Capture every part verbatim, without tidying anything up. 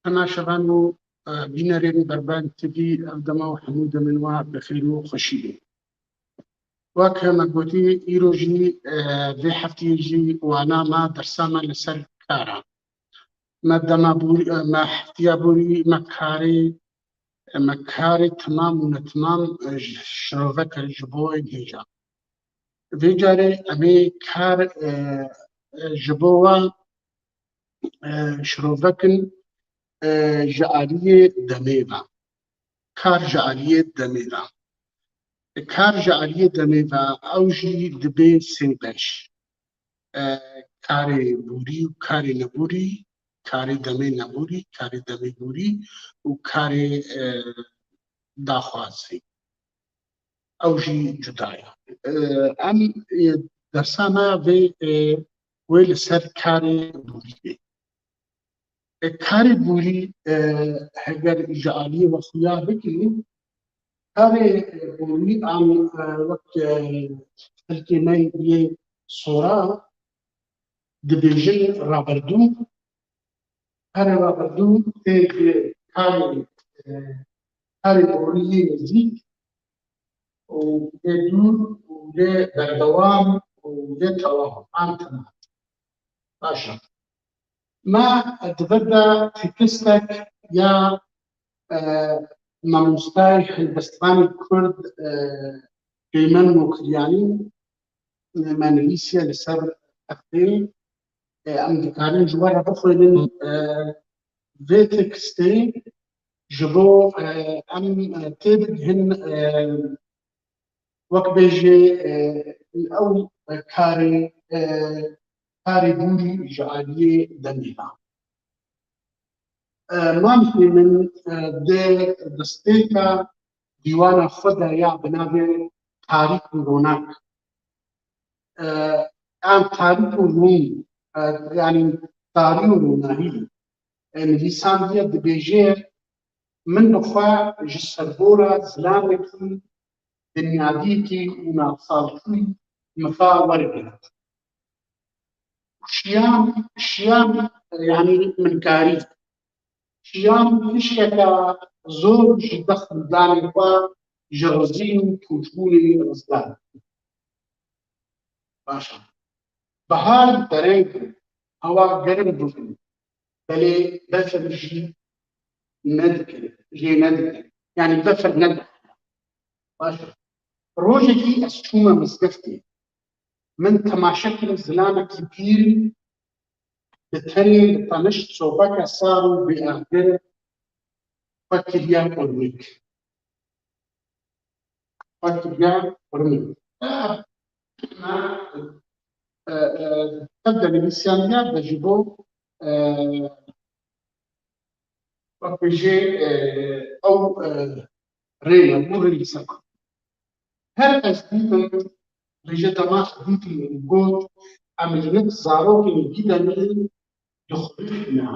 Temaşevan û, e, bînerên Berban T V, ev dema û hemû demên we bi xêr û xweşî bê. Wek me gotî, îro jî, e, vê heftiyê jî wana me dersa me li ser kar a. Me dema borî, e, me heftiya borî me karê, e, me karê temam û netemam, e, ji, şirove kir ji bo yên hêja. Vê carê em ê kar, e, e, ji bo we, e, şirove kin, e, ji aliyê demê ve. Kar ji aliyê demê ve. Kar ji aliyê demê ve, ew jî dibe sê beş. E, karê borî û karê neborî, karê demê neborî, karê demê borî û karê, e, daxwazî. Ew jî cuda ye. E, em, e, dersa me vê, e, wê li ser karê borî bê. E, karê borî, e, heger ji aliyê ve xuya bikirî, karê, e, borî an, e, wek, e, xelkê me yê sora dibêjin raberdû, karê raberdû tê ji karê, e, karê borî yê nêzîk û yê dûr û yê berdewam û yê tewam an temam. Baş e. Me di vir de tekistek ya, e, mamostayê helbestvanê Kurd, e, Peyman Mokiryanî, e, me nivîsiye li ser textê. E, em dikarin ji we re bixwînin, e, vê tekstê ji bo, e, em, e, têbigihin, e, wek bêjê, e, ew karê, e, karê borî ji aliyê demê ve. E, mamostê min, e, di destpêka dîwana xwe de ya bi navê Tarîk û Ronak. E, em tarîk û rûn, e, yanî tarî û rûnahî, e, nivîsandiye, dibêje, min bi xwe ji serbora zilamekî dinyadîkî û navsalçûyî mifa wergirt. Şiyam, şiyam, yanî minkarî. Şiyam hişkeke zor ji dexildanê xwe ji rizîn û pûçbûnê rizgar. Baş e. Bihar dereng bû, hewa germ bû, belê befir jî nedikir, jê nedikir. Yanî befir nedikir. Baş e. Rojekî ez çûme mizgeftê. Min temaşe kir zilamekî pîr bi tenê li tenişt sobeke sar û bêagir xwe kiriye qurmik. Xwe kiriye qurmik. E, e, e, ev de nivîsiyandiye de ji bo, e, wek bêjê, e, ew, e, rê nebû, rê li ser kar. Her ez dîtim, bêje dema dîtî û got, em li nik zarokên vî demê dixwîne.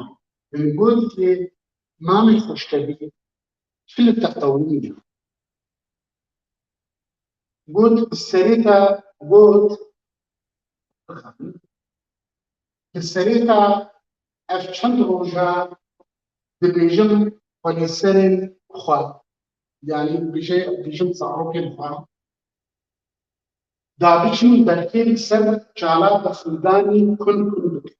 Min got ki, mamê xweştevî, çi li te qewimîne? Got, bi serê te, got, Li serê te ev çend roja dibêjim xwelîserên xwe, yanî bêje, bêjim zarokên xwe, da biçin berkê li ser çala dexildanî kun kun bikin.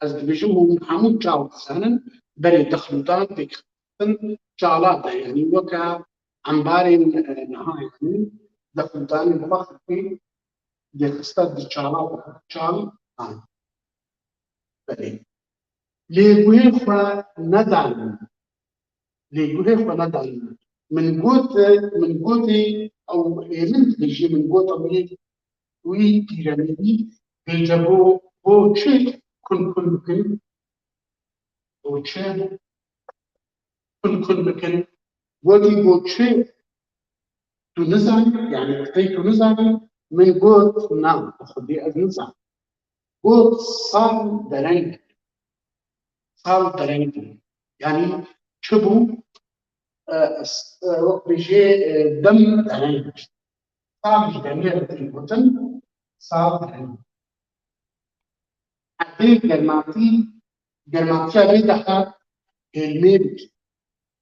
Ez dibêjim hûn hemû çaw dizanin, berê dexildan têk xistin çala de, yanî weke embarên, e, niha, yanî dexildanên xwe xelkê dêxista di çala de, çal dan. Belê. Lê guhê xwe nedan min. Lê guhê xwe nedan min. Min got, min gotê ew ê min dibêjê, min got ew ê wî pîremîrî bêje bo, bo çi kun kun bikin? Bo çi kun kun bikin? Gotî bo çi? Tu nizanî, yanî qisey tu nizanî? Min got, na, bi xwedê ez nizanim. Got, sal dereng. Sal dereng bû. Yanî çi bû? E, s-, e, wek bêjê, e, dem dereng. Sal ji demê re tê gotin, sal dereng. Erdê germatî Germatiya vê daha hêlmê bikî.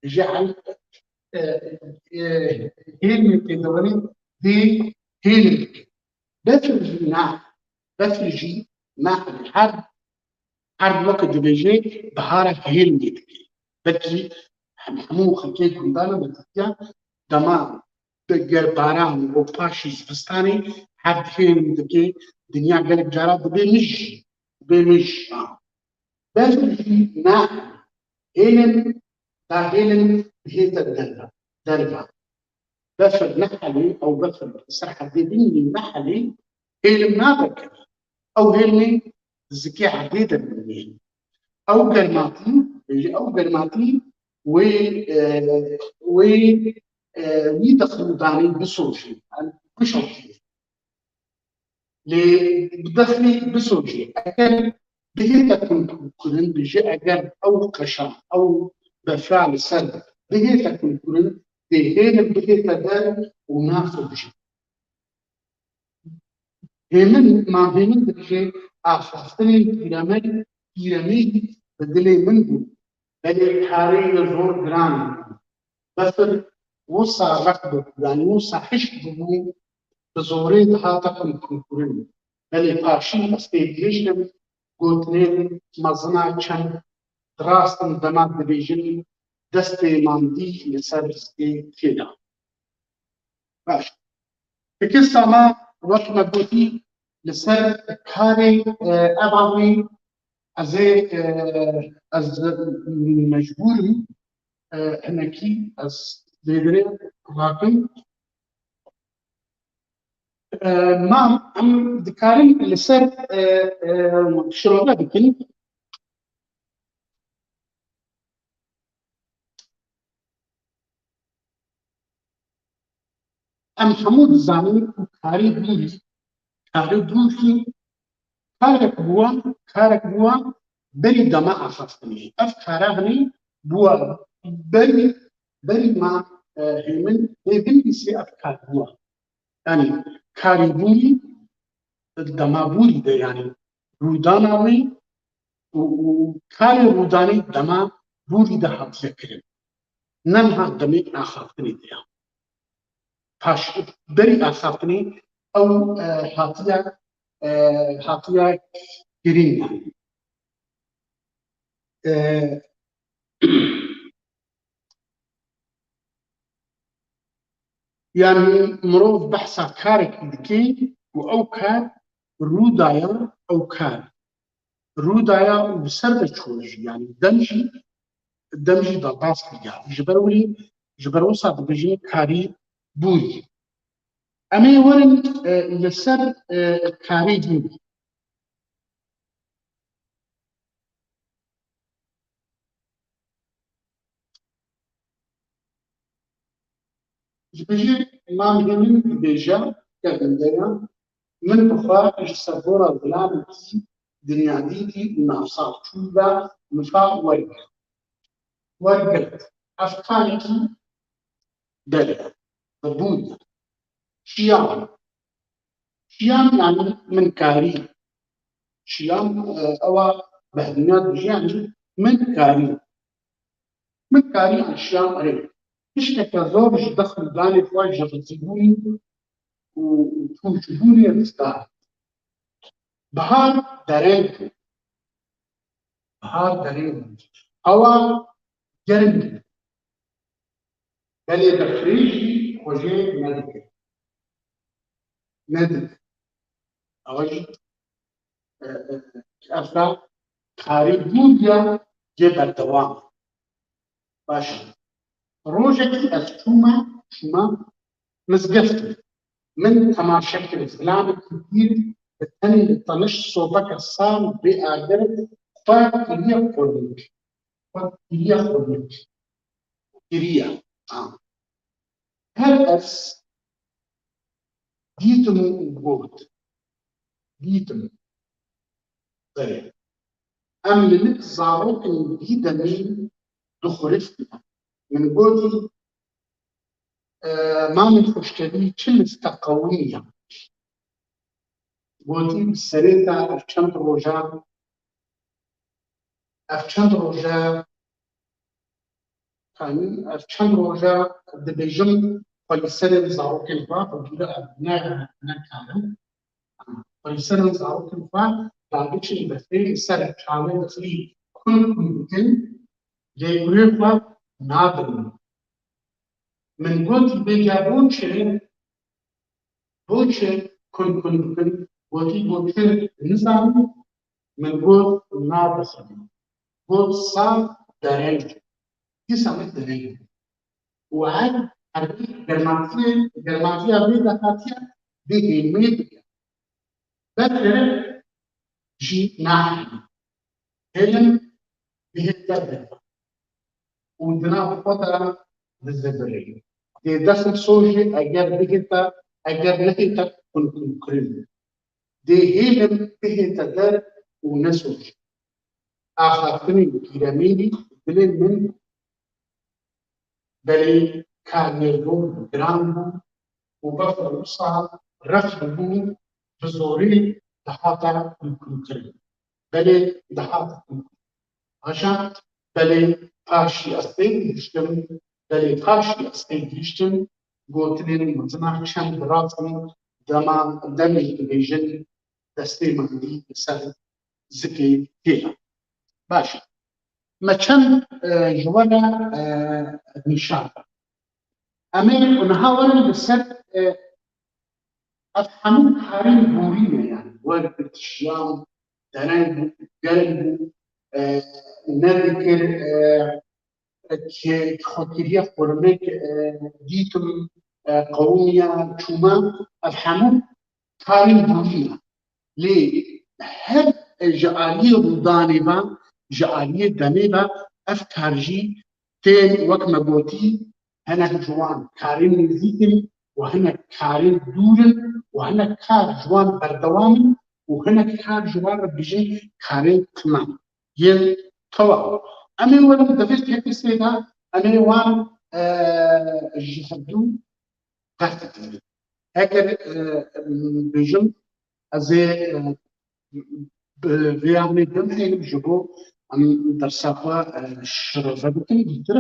Ji el-, e, e, hêlmê pêdewirê dê hêlin bikî. Befir jî na, befir jî na, her, her weke dibêje bihara hêlmê dikî. Belkî hem, hemû xelkê gundana me dîtiya dema ger baran û paşî zivistanê her hêlm dike, dinya gelek cara dibe mij, dibe mij. Befir jî ne, hêlin, da hêlin bihête derve, derve. Befir nehelî, ew befir ser herdê binî nehelî, hêlin nabe kevî. Ew hêlmê zikê herdê de binî. Ew germatî, ew germatî wê, e, wê, e, wî dexil û danê bisojê, yani bişopî. Lê bi dexilî bisojê. Eger bihête kunkurin, bijî eger ew qeşa, ew befra li ser bihête kunkurin, dê hêlin bihête der û nasojî. Hêmin, Mam Hêmin dibêje, axaftinên pîremê, pîremê bi dilê min bû, belê karê wê zor giran bû. Befir wisa req bû, yanî wisa hişk bûbû, bi zorê dihate kunkurin. Belê paşî ez pê gihiştim, gotinên mezina çend dirastin dema dibêjin, destê mandî li ser rizkê têda. Baş. Teksta me, wek me gotî, li ser karê, e, evanî ez ê, e, ez mecbûr im, e, hinekî ez vê derê rakim. E, ma em dikarin li ser, e, e, şirove bikin. Em hemû dizanin ku karî bûrî, karî bûrî, karek bûwa, karek bûwa berî dema axaftinê. Ev kara hinî bûwa berî, berî ma, e, hêmin, hêvin îsê ev kar bûwa. Yanî karî bûrî, dema bûrî de, yanî rûdana wê û, û karê rûdanê dema bûrî de hatiye kirin. Ne niha demê axaftinê de ya. Paş, berî axaftinê ew, e, hatiye, e, hatiye kirin yanî. E, Yanî mirov behsa karekî dike û ew kar rû daya, ew kar rû daya û bi ser de çû jî, yanî dem jî, dem jî derbas kiriya. Ji ber wî, ji ber wisa dibêjin karî bûrî. Em ê werin, e, li ser, e, karî bûrî. Ji bijî Mam Hêmin dibêje, kevinde ye, min bi xwe ji serdora zilamekî dinyadîtî û navsar çû ve mifa wergirt. Wergirt. Ev karekî der e. Bûn. Şiyam. Şiyam yanî min karî. Şiyam, e, ewa behdîna dijiyanî min karî. Min karî an şiyam erê. Tişteke zor ji dexil danê xwe ji rizîbûnî û, û pûçbûnê rizgar. Bihar dereng bû. Bihar derê min. Hewa germ bû. Belê bi xirê jî xwe jê nedikir. Nedikir. Ewa jî, e, e, ev da karî bûn ya cê berdewam. Baş e. Rojekî ez çûme, çûme mizgeftê. Min temaşe kir, zilamekî pîr bi tenê li teniş sobeke sar bê agir xwe kiriye xurmik. Xwe kiriye xurmik. Kiriye. Ha. Her ez dîtim û got. Dîtim. Berê. Em li nik zarokên vî demî dixuriftin. Min gotî, e, mamê xweşkevî çi liste qewimiya. Gotî, bi serê te ev çend rojan Ev çend roj e, yanî ev çend roj e dibêjim xwelîserên zarokên xwe, bi gîre ev ne, ne kar e. Xwelîserên zarokên xwe dagiçin destê li ser çavê dixî kun kun dikin, lê kurê xwe nabin. Min got, bêca bo çi? Bo çi kun kun dikin? Gotî, bo çi nizanim. Min got, nabixwim. Got, saf dereng. Dîsa min dereng. Û her, her germatiye, germatiya vê dehatiya vê hêlmê dike. Berfê jî nahêle. Hêlin bihête derve û di nav xwe de dizivire. Dê dexil sojê eger bihête, eger nehête kunkunkirin. Dê hêlin bihête der û nesojê. Axaftinên pîremêrî dilê min Belê karê dor giran bû û bexil wisa rex bû, bi zorî dihate kunkunkirin. Belê dihate kunkunkirin. Aja belê paşî ez tê gihiştim, belê paşî ez tê gihiştim, gotinên mezina çend bi rast in, dema demê dibêjin destê min dî li ser zikê kê ye. Baş e. Me çend, e, ji we re, e, nîşan da. Em ê niha werin li ser, e, ev hemû karên borî ne, yani wer girtişiyan, dereng bû, germ bû, e, nedikir, e, ki-, xwekiriya xurmik, e, dîtim, e, qewimiya çûma, ev hemû karên borî ne. Lê her ji aliyê rûdanê ve, ji aliyê demê ve ev kar jî tên wek me gotî, hinek ji wan karên nêzîk in û hinek karên dûr in û hinek kar ji wan berdewam in û hinek kar ji wan re bijî karên qina yên tewa. Em ê werin di vê tekstê de em ê wan, e, ji hevdû qet dikin. Eger, e, bêjim, ez ê, e, bi vê yanê bimhêlim ji bo em dersa xwe, e, şirove bikin, dîtir.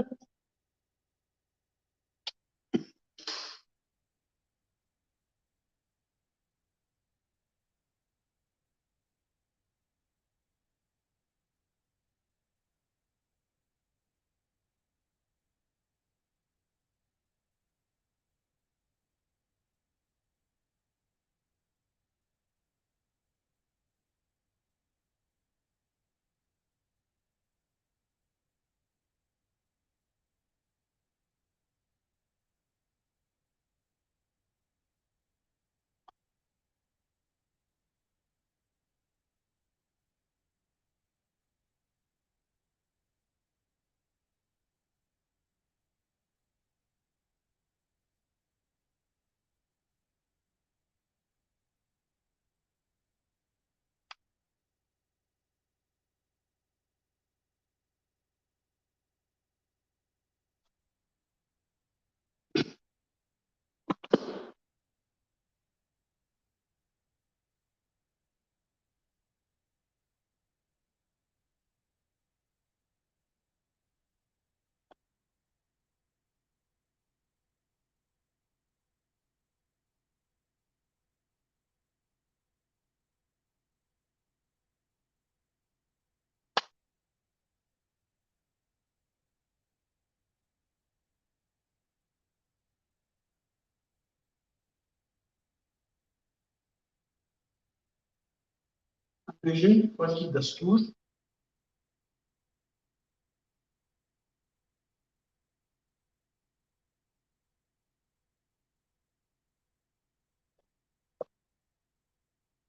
Bêjin wekî destûr.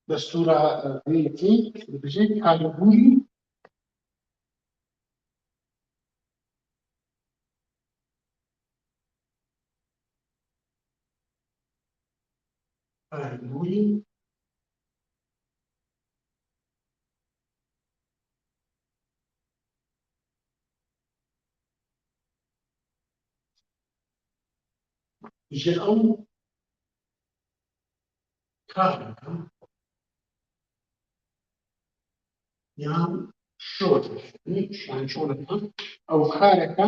Destûra, e, vê yekê dibêje karîbûyî. Karîbûyî. Ji ew kar dikim. Yan şol, yanî şol e, ew kareke,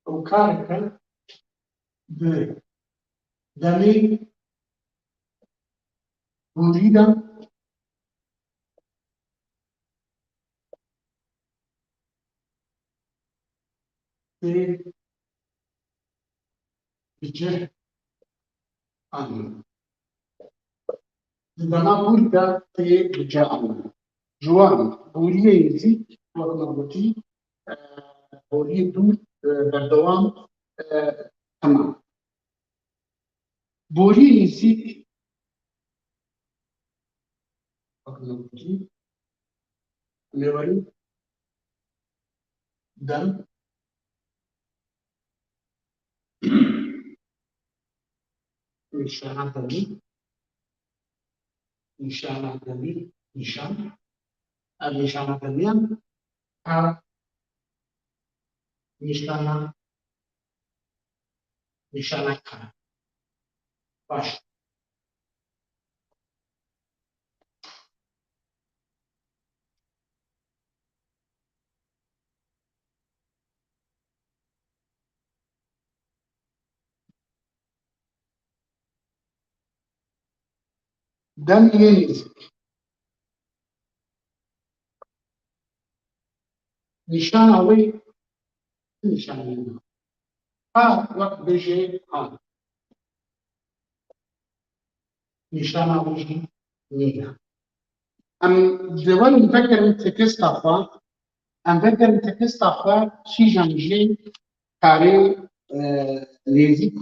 ew kareke bi demê borî de tê bi cih anîn. Di dema borî de tê bi cih anîn. Ji wan boriyê nêzîk, wek min gotî, e, boriyê dûr, e, berdewam, e, temam. Boriyê nêzîk, wek min gotî, em ê werin dem, nîşana demî, nîşana demî, nîşan, ev nîşana demî em, ha, nîşana, nîşana kar. Baş. Dem yên nêzîk. Nîşana wê nîşanî ne. Ha, wek bêjê ha. Nîşana wê jî nîne. Em dê werin vegerin teksta xwe, em vegerin teksta xwe kîjan jî karê, e, nêzîk.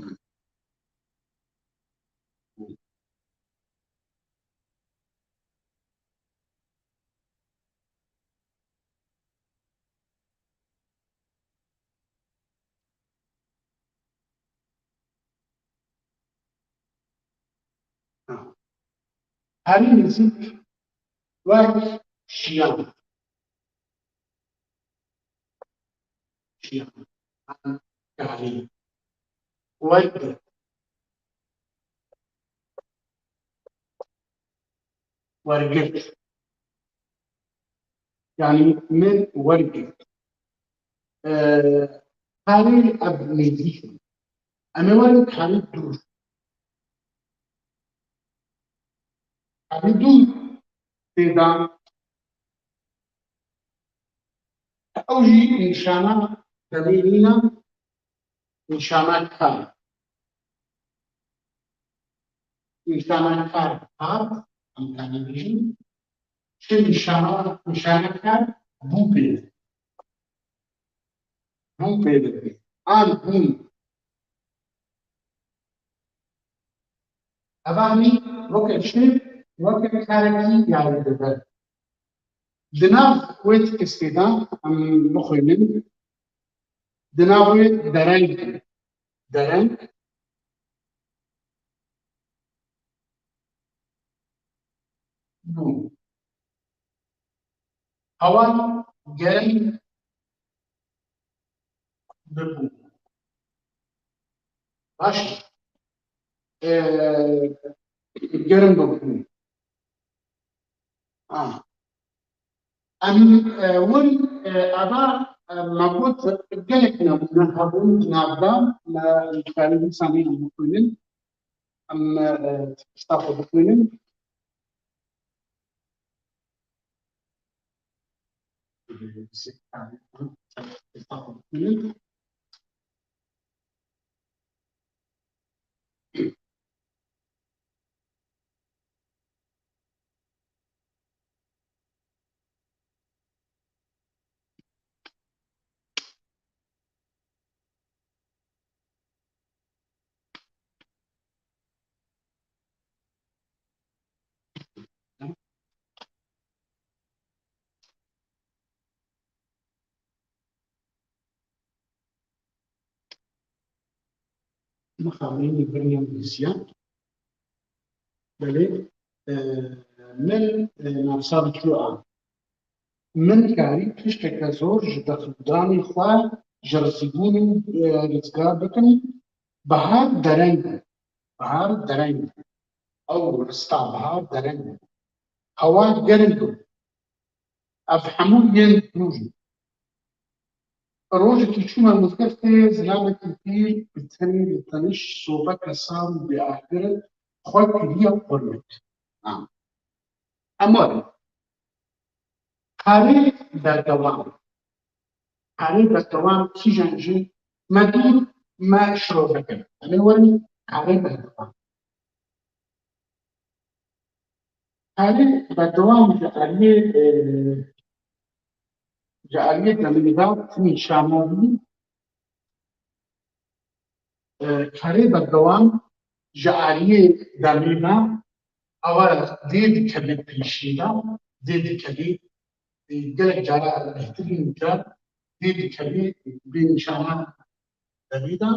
Herî nêzîk wek şiyan. Şiyan. Karî. Wergirt. Wergirt. Yanî min wergirt. Ee, karî ev nêzîk in. Em ê werin karî dûr. Karî dûr tê de. Ew jî nîşana demê nîne, nîşana kar. Nîşana kar hat, em kanî bijîn. Çi nîşana, nîşana kar bû pê. Bû pê dibe. An bûn. Eva mî weke çi, weke karekî yarî dibe. Di nav wê tekstê de em bixwînin. Di nav wê dereng, dereng bû. Hewa germ bibû. Baş e. Ee, germ bibû. Ah. Em, e, wir, e, eva, e, me got gelek nemûne hebûn di nav de, me dikarin dîsa em bixwînin. Em, e, teksta xwe bixwînin. Mixabin li vir yên lîsyan. Belê, e, min, e, navsar çû an. Min karî tişteke zor ji bextdanê xwe, ji rizîbûnê, e, rizgar bikim. Bahar dereng bû. bihar dereng bû. Ew rista bihar dereng bû. Hewa germ bû. Ev hemû yên dûr in. Rojekî çûme mizgeftê, zilamekî pîr bi tenê li teniş sobeke sar û bêagir xwe kiriye xurmik. Ha. Em werin. Karê berdewam. Karê berdewam kîjan jî me dûr me şirove kir. Em ê werin karê berdewam. Karê berdewam ji aliyê, e, ji aliyê demê de nîşanandî. E, karê berdewam ji aliyê demê de ew dê dikeve pêşî de, dê dikeve, e, gelek cara bêhtirîn car dê dikeve bê nîşana demê de,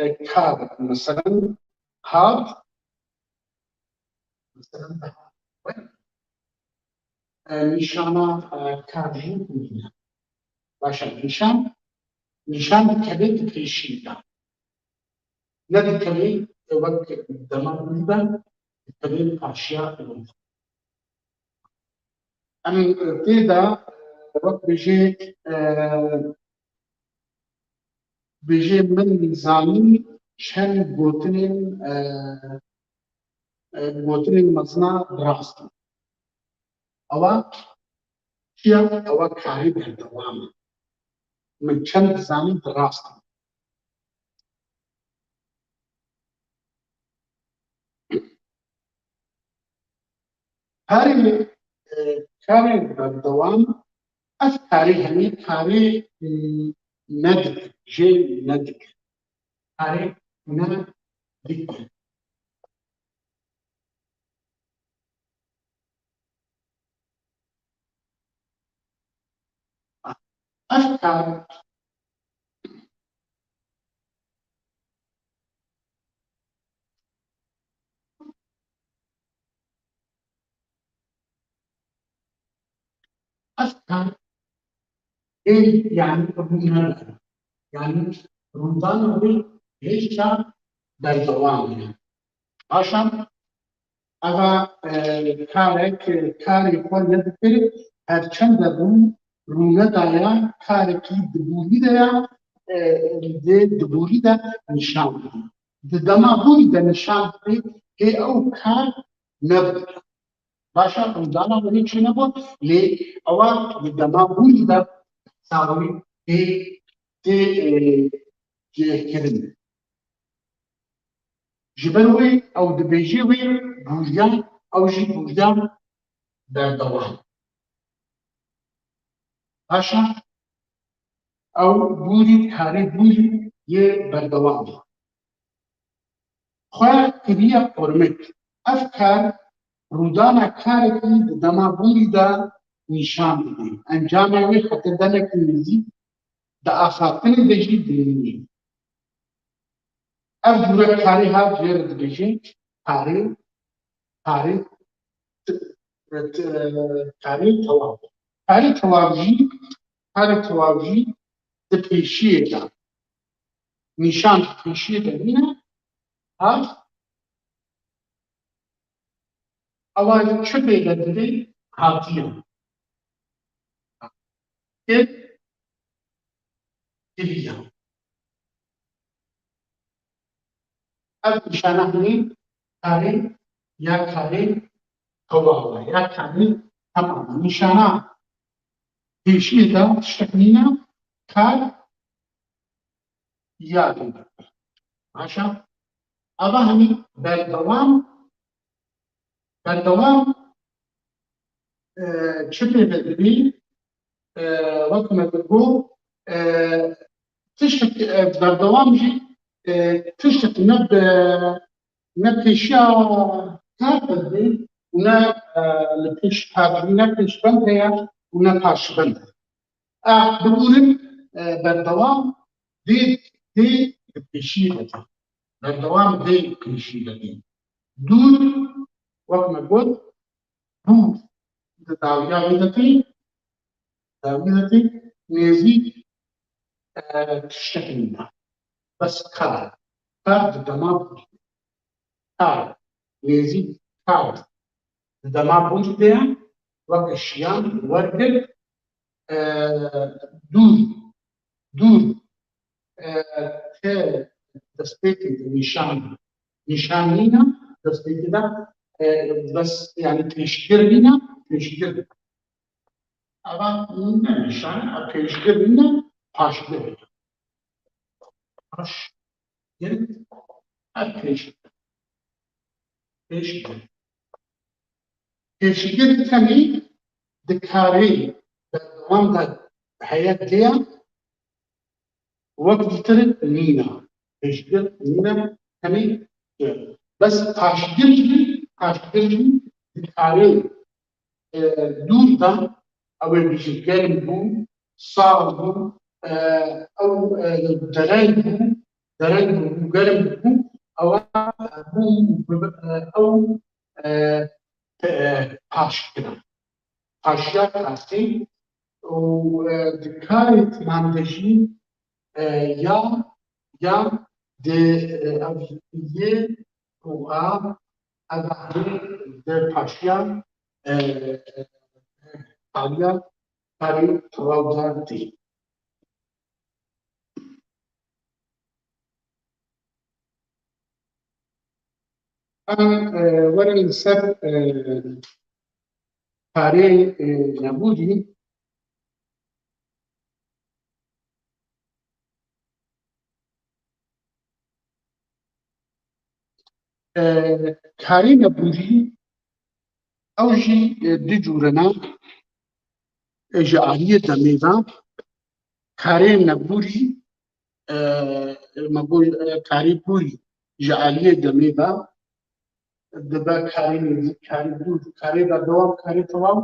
e, kar, meselen, hat, Mesela, e, nîşana, e, kar jî nîne. Baş e, nîşan, nîşan dikeve di pêşî de. Ne dikeve, e, wek dema bûyî de, dikeve qarşiya ew. Em, e, tê de, e, wek bêjê, e, Bêjê min zanî çend gotinên, e, e, gotinên mezina bi rast in. Ewa çi ye? Ewa karê berdewam e. Min çend dizanî bi rast in. Karê, e, karê berdewam, ev karê hemî karê, m, nedike, jê nedike. Karê nedike. Ev kar Ev kar ê, yanî, qebûl nabin. Yanî rûdana wê hêşta berdewam e. Baş e, eva, e, karek, karê xwe nedikir, her çend de bû, rûnedaya karekî di borî de ya, e, dê di borî de nîşan bidî. Di dema borî de nîşan bidî, hê ew kar nebû. Baş e, rûdana wê çênebû, lê ewa di dema borî de sawî tê, tê, e, cihkirin. Ji ber wê ew dibêje wê bûriya, ew jî bûriya berdewam. Baş e, ew bûrî karê bûrî yê berdewam e. Xwe kiriye qormik. Ev kar rûdana karekî di dema bûrî de nîşan dide. Encamê wê heta demekî nêzîk di axaftinê de jî dimîne. Ev cûre karê hat jê re dibêjin karê, karê t-, t-, karê tewav. Karê tewav jî, karê tewav jî di pêşiyê de. Nîşan di pêşiyê de nîne, hat. Ewa çi pê de dibê hatiye. Kir kiriye. Ev nîşana hînî karê ya karê tewal e, ya karê temam e. Nîşana pêşiyê de tiştek nîne, kar ya dî. Baş e. Ava hemî berdewam, berdewam, e, çi pê ve dibî, e, wek me digot, e, tiştek, e, berdewam jî, e, tiştek ne bi, ne pêşiya kar dibî û ne, e, li pêş kar dibî, ne pêşbend heye û ne paşbend. A, bibûrin, e, berdewam dê, dê pêşî de. Berdewam dê pêşî de. Dûr, wek me got, dûr di dawiya wê de tê, dawiya de tê, nêzîk, e, tiştek nîne. Bes kar, kar di dema bû. kar, nêzîk kar. Di dema bûrî de ye, weke şiyan, wergirt, e, dûr, dûr, e, te destpêkê de nîşan, nîşan nîne, destpêkê de, e, bes, yani pêşgir nîne, pêşgir. Eva ne nîşan, e, pêşgir nîne, paşgir. Paşgir, e, pêşgir. Pêşgir. Pêşgir tenê di karê berdewam de heye diya, wek dîtir nîne. Pêşgir nîne, tenê bes paşgir jî, paşgir jî di karê, e, dûr de, ew ê bijî germ bû, sar bû, e, ew, e, dereng bû, dereng bû, germ bû, ew bû, e, ew, e, e, paş kirin. Paşiya kasî û, e, di karê timan de jî, e, ya, ya di, e, ev yê û a, ev di paşiya, e, taliya karê tewal de tê. Em, e, werin li ser, e, karê, e, nebûrî. E, karê nebûrî, ew jî, e, du cûre ne, e, ji aliyê demê ve karê nebûrî, e, me got, e, karê bûrî ji aliyê demê ve dibe karê nêzîk, karê dûr, karê berdewam, karê tewal,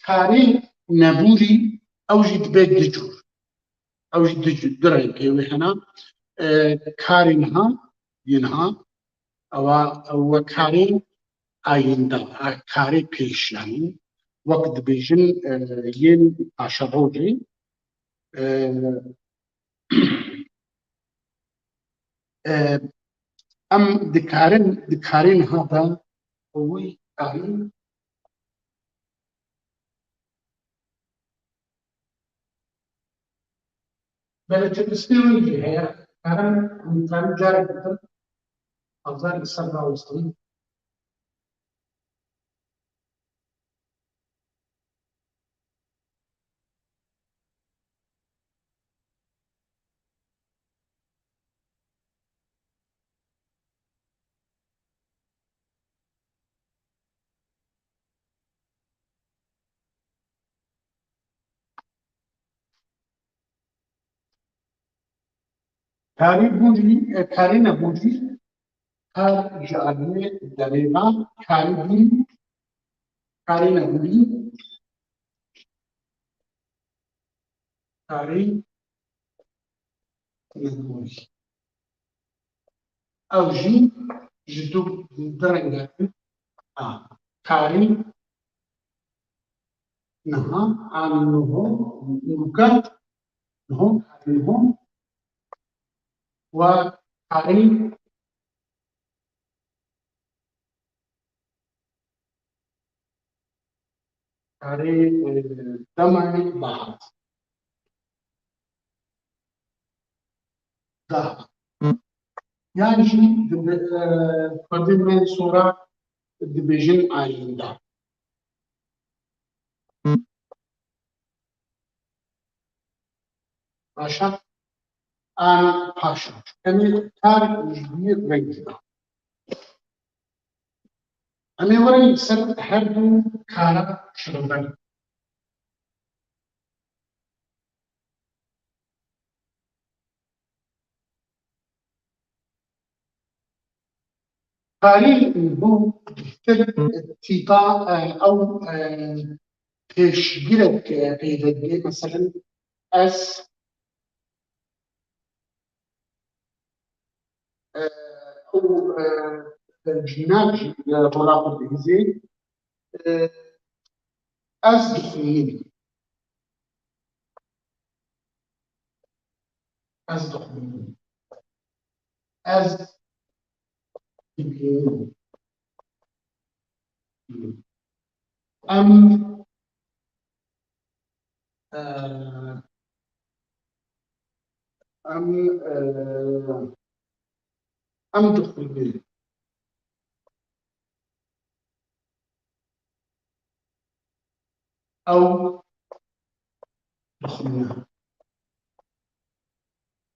karê nebûrî ew jî dibe du cûr. Ew jî du cûr, du rengê wê hene. E, karê niha, yê niha, ewa, ew karê ayînde, a, karê pêş, yanî, wek dibêjin, e, yên paşerojê, e, e, em dikarin, dikarên niha de wî karî belê çi distê wî jî heye. Karin, em karin carek bikin. Azar li ser rawestin. Karê bûrî, e, karê nebûrî, kar ji aliyê derê ve, karê bûrî, karê nebûrî, karê nebûrî. Ew jî ji du, du rengan e. A, karê niha, an niho, nûka, niho, karê niho û karê Karê, e, demayê bahar. Dahar. Yan jî dibe, e, kurdên me sora dibêjin ayînda. Baş e? An paşa. Em ê kar ji vî rengî de. Em ê werin li ser her du kara şirober. Karî bû tîpa, e, ew, e, pêşgirek, e, peyvekê, meselen, ez, e, ew, e, cînar jî, e, rola xwe dihîzê, e, ez dixwînim. Ez dixwînim. Ez dibînin. Em, e, em, e, em dixwînin. Ew dixwîne.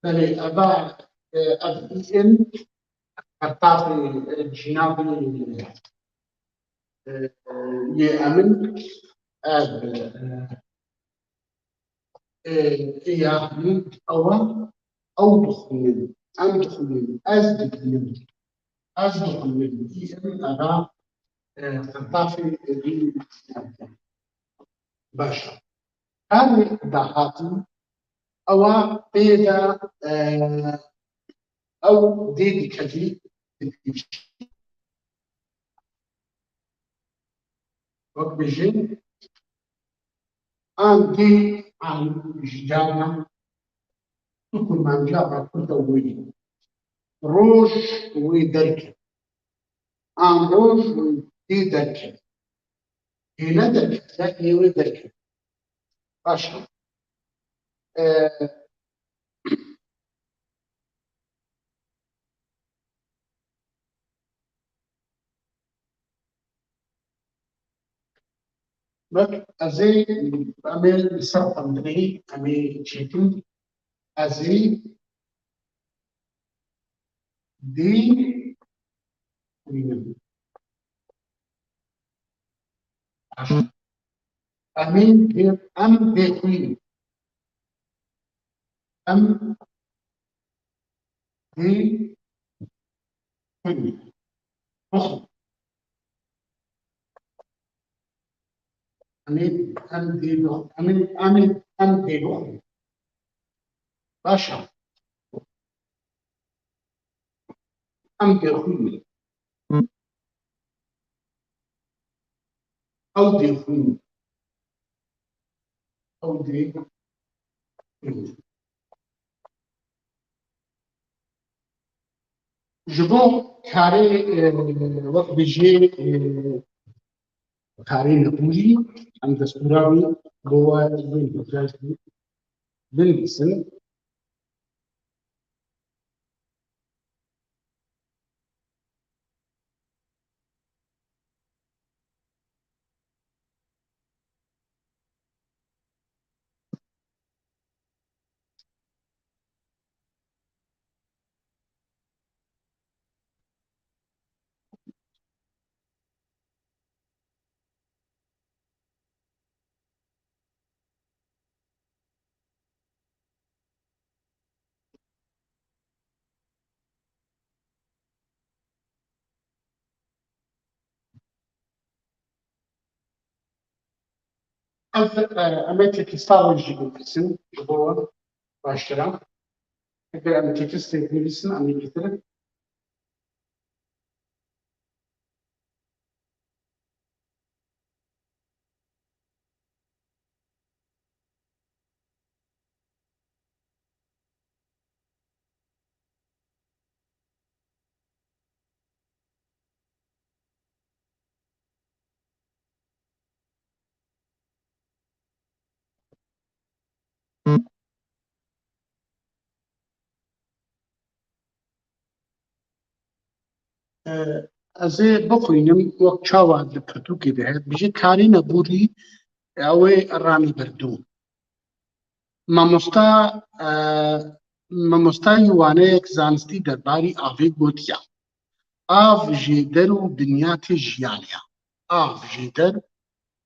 Belê, eva, e, ev î in, qertafê, e, cînabê, e, e, yê emin, ev, e, e, ya min, ewa, ew dixwînin, em dixwînin, ez dibînim, ez dixwînim, î in, eva, e, qertafê, e, vî, baş e. Her dahatî ewa pê de, e, ew dê dikevî dibî. Wek bijî, an dê an ji carna tu kurmanca rakurda wê. Roj wê derkeve. An roj wê dê derkeve. Hê ne derkeve, hê wê derkeve. Baş e. Ee, bak, ez ê, em ê li ser xwendinê, em ê çêkin, ez ê dê bînim. Em ê dê, em dê xwînin. Em dê xwînin. Bixwin. Em ê, em dê bixwin. Em ê, em ê, em dê bixwin. Baş e. Em dê xwînin. Ew dê xwînin. Ew dê xwînin. Ji bo karê, e, wek bijê, e, karê nebûrî, em destûra wî bo we bên binivîsin. Ev, e, em ê teksta wê jî binivîsin, ji bo we baştir e. Eger em tekstê binivîsin, em ê bihtir in. Ez ê bixwînim wek çawa di pirtûkê de heye. Bijî karê nebûrî, ew ê ranî berdû. Mamosta, e, mamostayî waneyek zanistî derbarî avê gotiya, av jêder û binyatê jiyanê ye. Av jêder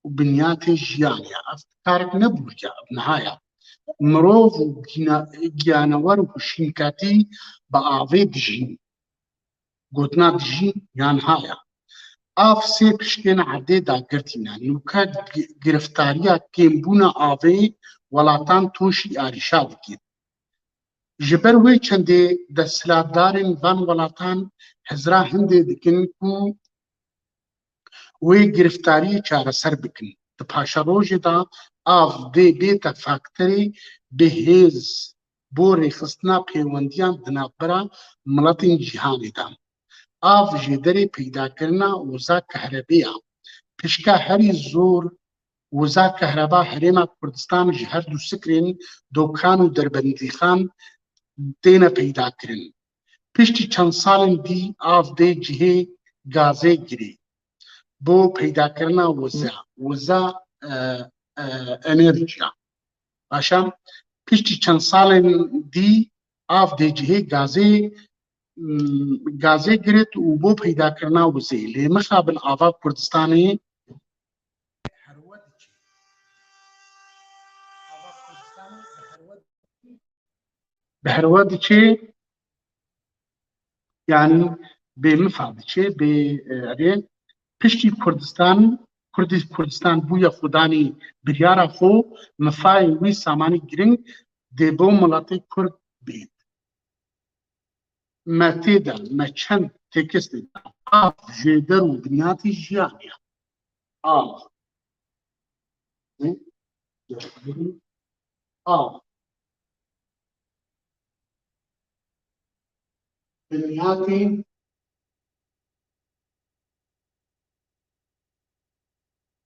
û binyatê jiyanê ye. Ev karek nebûrî ye, ev niha ye. Mirov û gîna-, giyanewer û şînkatî bi avê dijîn. Gotina dijî ya niha ya. Av sê piştên erdê dagirtî ne. Nûke gi-, giriftariya kêmbûna avê welatan toşî arîşa dike. Ji ber wê çendê desthilatdarên van welatan hizra hindê dikin ku wê giriftariyê çareser bikin. Di paşerojê de av dê bête faktorê bihêz bo rêxistina pêwendiyan di navbera miletên cîhanê de. Av jêderê peydakirina wiza kehrebê ya. Pişka herî zor wiza kehreba Herêma Kurdistan ji her du sikrên Dokan û Derbendîxan têne peydakirin. Piştî çend salên dî av dê cihê gazê girê. Bo peydakirina wiza, wiza, e, e, enerjiya. Başa, piştî çend salên dî av dê cihê gazê, m, gazê giret û bo peydakirina wizê. Lê mixabin ava Kurdistanê bi herwe diçe. Ava Kurdistanê bi herwe bi herwe diçê, yanî bê mifa diçê, bê, e, erê, piştî Kurdistan, Kurdî-, Kurdistan bûye xudanî biryara xwe, mifayê wî samanî giring dê bo miletê Kurd bêt. Me tê de, me çend tekstê de av jêder û binyatî jiyan ya. Av. Av. Binyatê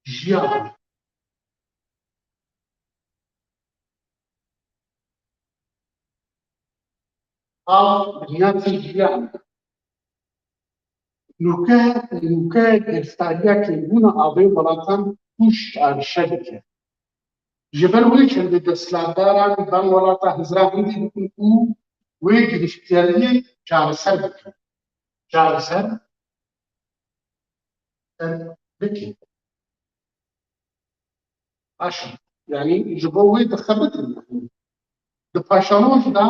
jiyan. Av binyatê jiyan. Nûke, nûke gireftariya kêmbûna avê welatan pûş şarşe dike. Ji ber wê çendê desthilatdaran van welata hizra hindî bikin û wê giriftariyê çareser bikin. Çareser bikin. Baş e. Yanî ji bo wê dixebitin. Di paşerojî de,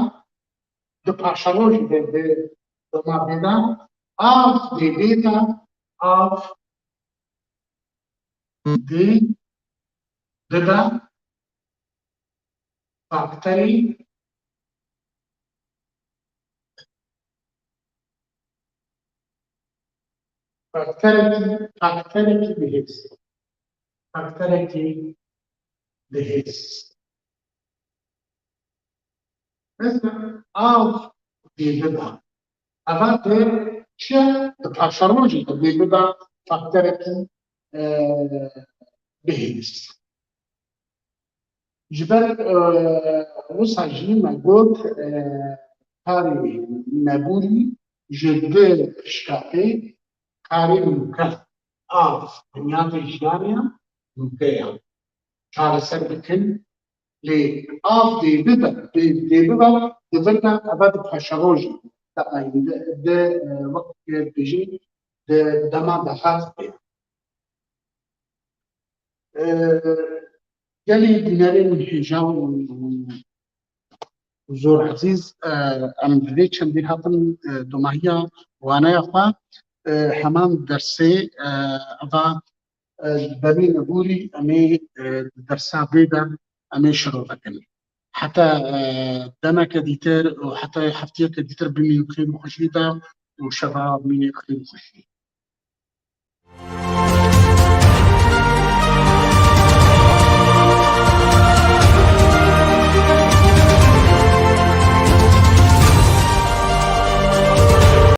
di paşerojî de, di, di mafê de av dê bêta, av dê bida fakterê, fakterekî, fakterekî bihêz. Fakterekî bihêz. Mesela av dê bida. Eva di çi, di paşerojê de dê bida fakterekî, e, bihêz. Ji ber, e, wisa jî me got, e, karê nebûrî ji du pişkatê karê nûke, av, binyatê jiyanê ya nûke ya çareser bikin. Lê av dê bibe, dê, dê bibe, di vir de eve di paşerojê de ayîn de, de, e, wek dibêjin, di dema dahat bê. E, gelî bînerên hêja û, û zor ezîz, e, em bi vê çendî hatin, e, domahiya waneya xwe, e, heman dersê, e, eva, e, berî nebûrî em ê, e, dersa vê de em ê şirove kin. Heta, e, demeke dîtir û heta heftiyeke dîtir bimînin xêr û xweşî de û şeva bimînin xêr û xweşî.